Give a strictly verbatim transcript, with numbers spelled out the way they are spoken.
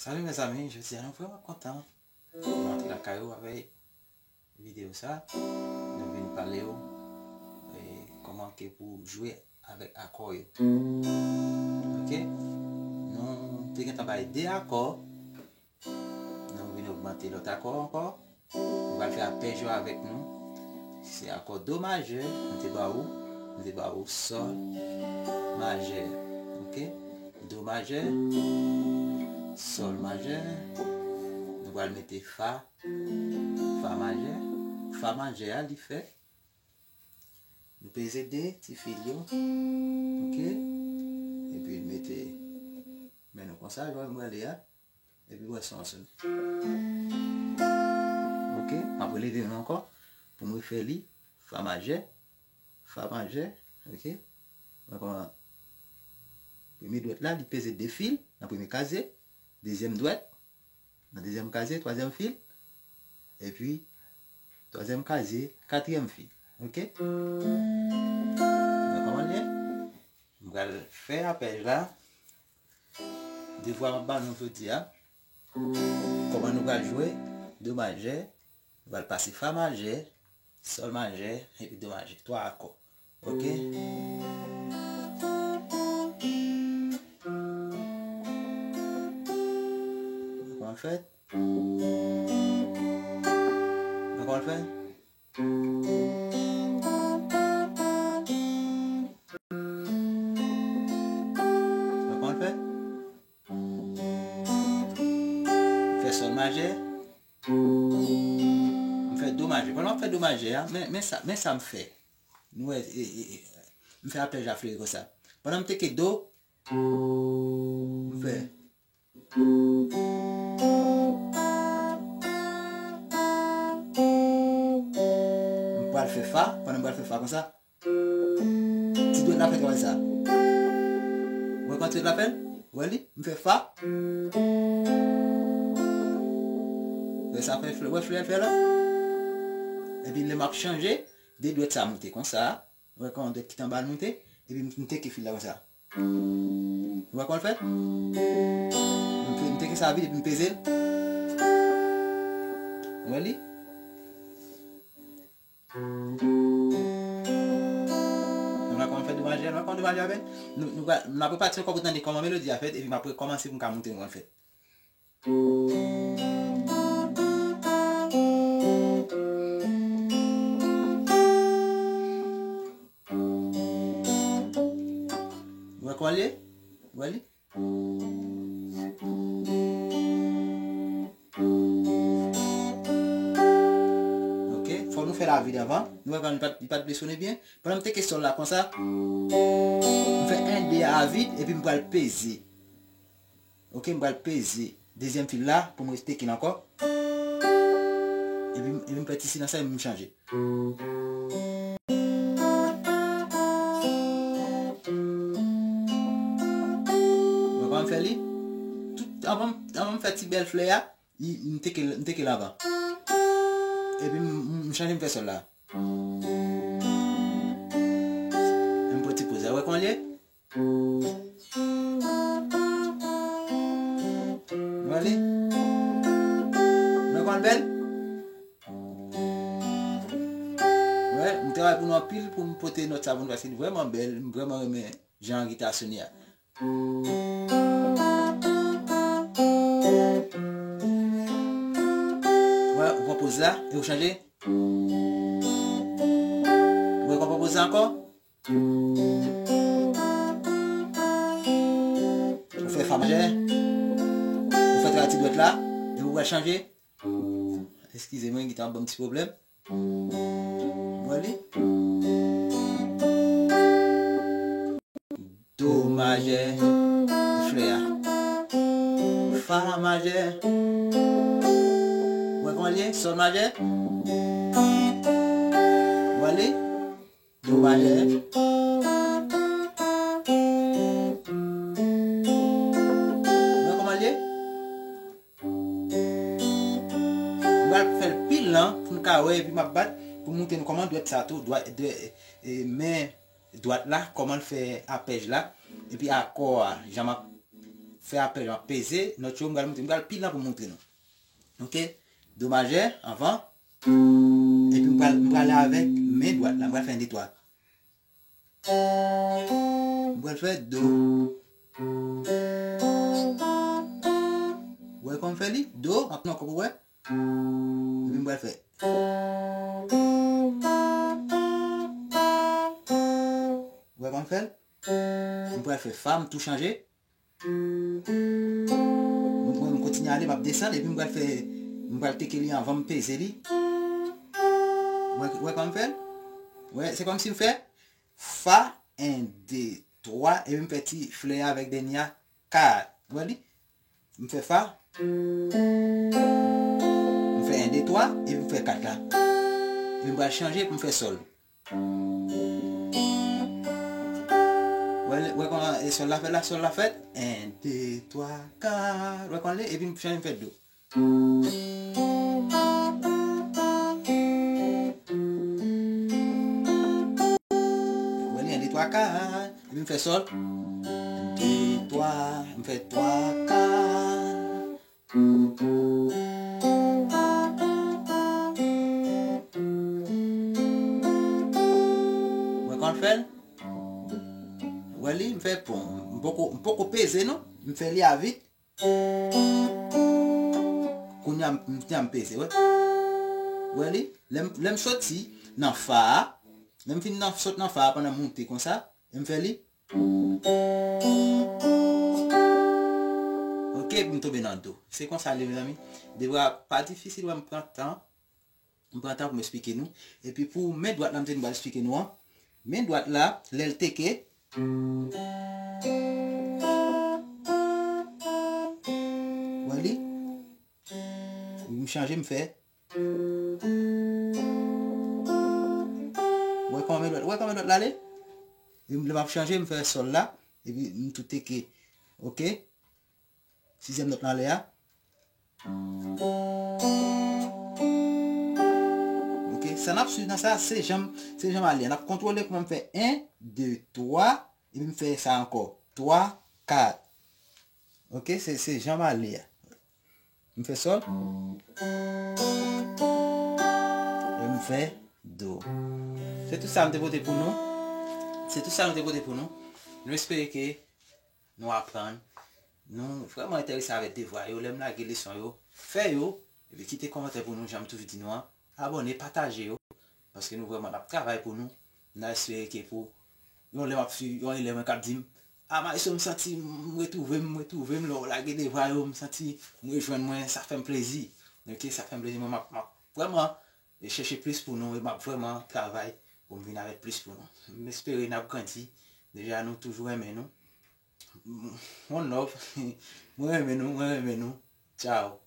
Salut mezanmi, jodi a nou vrèman kontan pou nou antre lakay ou avèk videyo sa. Nou vin pale w, e, kòman ke pou jwe avèk akò yo. Ok? Nou te gentan bay de akò. Nou vin ogmante lòt akò ankò. Nou pral fè apèj yo avèk nou. Se akò do majè, nou te ba ou, nou te ba ou sòl majè. Ok? Do majè, sòl majè. Nou pral mete fa, fa majè. Fa majè a, li fè. Nou peze de ti fil yo. Ok? Epi mete men nou konsa, jan m rele a. Epi wè son an sone. Ok, m ap releve nou ankò pou m refè li. Fa majè, fa majè, ok. Donk, premye dwèt la, li peze de fil nan premye kazye, dezyèm dwèt, nan dezyèm kazye, twazyèm fil, epi twazyèm kazye, katriyèm fil, ok. Donk, kòman l ye? M pral fè apèj la. Devwa m ap ba nou jodi a. Kòman nou pral jwe do majè? Nou pral pase fa majè, sòl majè, epi do majè. Twa akò. Ok? Kòman l fèt? Kòman l fèt? Wè kòman l fè? M fè sòl majè. M fè do majè. Pandan m ap fè do majè a, men, men sa, men sa m fè. Nou wè, e, e, e, m fè apèj la fleri konsa. Pandan m teke do, m fè. M pral fè fa, pandan m pral fè fa konsa. Ti dwèt la fè travay sa. Wè kòman ti dwèt la fè l? Wè li? M fè fa. Wè sa fè flè, wè flè fè la? Epi lè m ap chanje, de dwèt sa moute konsa. Wè kòman dwèt ki t anba l moute, epi m, m teke fil la konsa. Ou wè kòman l fèt? M te, m teke sa vit epi m peze l. Ou wè li? Nou wè kòman l fèt de majè, nou wè kòman de majè a fèt? Nou, nou pral, n ap repati ankò pou tande kòman melodi a fèt, epi m ap rekòmanse pou m ka montre nou kòman l fèt. Ou wè kòman l ye? Ou wè li? Ok, fò nou fè l avid avan. Nou wè kòman li pa t, li pa t vle sone byen. Pandan m teke sòl la konsa, m fè en de a avid, epi m pral peze. Ok, m pral peze dezyèm fil la pou m reteke l ankò. Epi, epi m fè ti silans la, epi m chanje. Mwen kòman m fè li? Tout, anvan, anvan m fè ti bèl flè a, li, m teke, m teke l anvan. Epi m, m, m chanje, m fè sòl la. M pran ti poz la. Wè kòman l ye? Wè li? Wè kòman l bèl? Wè, m travay pou nou anpil pou m pote nòt sa pou nou, paske li vrèman bèl, m vrèman renmen jan gita a sone a. Wè, ou pran poz la, e ou chanje. Wè, ou pran poz la ankò. Ou fè fa majè. Ou fè travay ti dwèt la. E ou pral chanje. Eskize mwen, gita an ban m ti pwoblèm. Wè li? Do majè. Flè a. Fa majè. Wè kòman l ye? Sòl majè. Wè li? Do majè. Wè kòman l ye? M pral fè l pi lan pou n ka wè, epi m ap bat pou m montre nou kòman dwèt sa tou, dwèt, dwèt, e, men dwat la, kòman l fè apèj la, epi akò a, jan m ap fè apèl, m ap peze nòt yo, m pral montre, m pral pi lan pou m montre nou. Ok? Do majè, anvan. Epi m pral, m pral avèk men dwat la, m pral fè en, de, twa. M pral fè do. Ou wè kòman m fè li? Do, anpil ankò pou wè. Epi m pral fè. Ou wè kòman m fè l? M pral fè fa, m tou chanje. M, m, m kontinye ale, m ap desann, epi m pral fè, m pral teke li anvan m peze li. Ou wè, ou wè kòman m fè l? Ou wè, se kòmsi m fè fa, en, de, twa, epi m fè ti flè avèk dènye a, kat. Ou wè li? M fè fa. M fè en, de, twa, epi m fè kat la. Epi m pral chanje pou m fè sòl. Wè, wè kòman e sòl la fèt la, sòl la fèt. En, de, twa, kat. Wè kòman li, epi m chanje m fè do. Wè li, en, de, twa, kat. Epi m fè sòl. De, twa, m fè twa, kat. Wè kòman l fè l? Wè li, m fè pon. M poko, m poko peze non. M fè li a vit. Kounye a m, kounye a m peze, wè. Wè li? Lè m, lè m soti nan fa a, lè m fin nan, sot nan fa a pandan m moute konsa, e m fè li. Ok, pou m tonbe nan do. Se konsa li, mezanmi. Devwa pa difisil, wè, m pran tan. M pran tan pou m esplike nou. Epi pou men dwat la, m te di m pral esplike nou an. Men dwat la, lè l teke. Wè li? M chanje, m fè. Wè kòman men dwat, wè kòman men dwat la ale? Epi lè m ap chanje, m fè sòl la. Epi m tou teke. Ok? Sizyèm nòt lan anlè a. Ok, sa n ap swiv nan sa, se jan, se jan m ale a. N ap kontwole kòman m fè en, de, twa, epi m fè sa ankò. Twa, kat. Ok, se, se jan m ale a. M fè sòl. E m fè do. Se tout sa m te pote pou nou. Se tout sa m te pote pou nou. Nou espere ke nou aprann. Nou vrèman enterese avèk devwa yo. Lè m lage leson yo, fè yo. Epi kite kòmantè pou nou, jan m toujou di nou an. Abòne, pataje yo. Paske nou vrèman n ap travay pou nou. N a espere ke pou yon lè m ap swiv yon elèv mwen k ap di m, "A, maestro, m santi m retwouve m, m retwouve m lè w lage devwa yo, m santi m rejwenn mwen, sa fè m plezi." Ok, sa fè m plezi, mwen m ap, m ap vrèman chèche plis pou nou e m ap vrèman travay pou m vin avèk plis pou nou. M espere n ap grandi. Deja, nou toujou renmen nou. One love. Mwen renmen nou, mwen renmen nou. Tchao.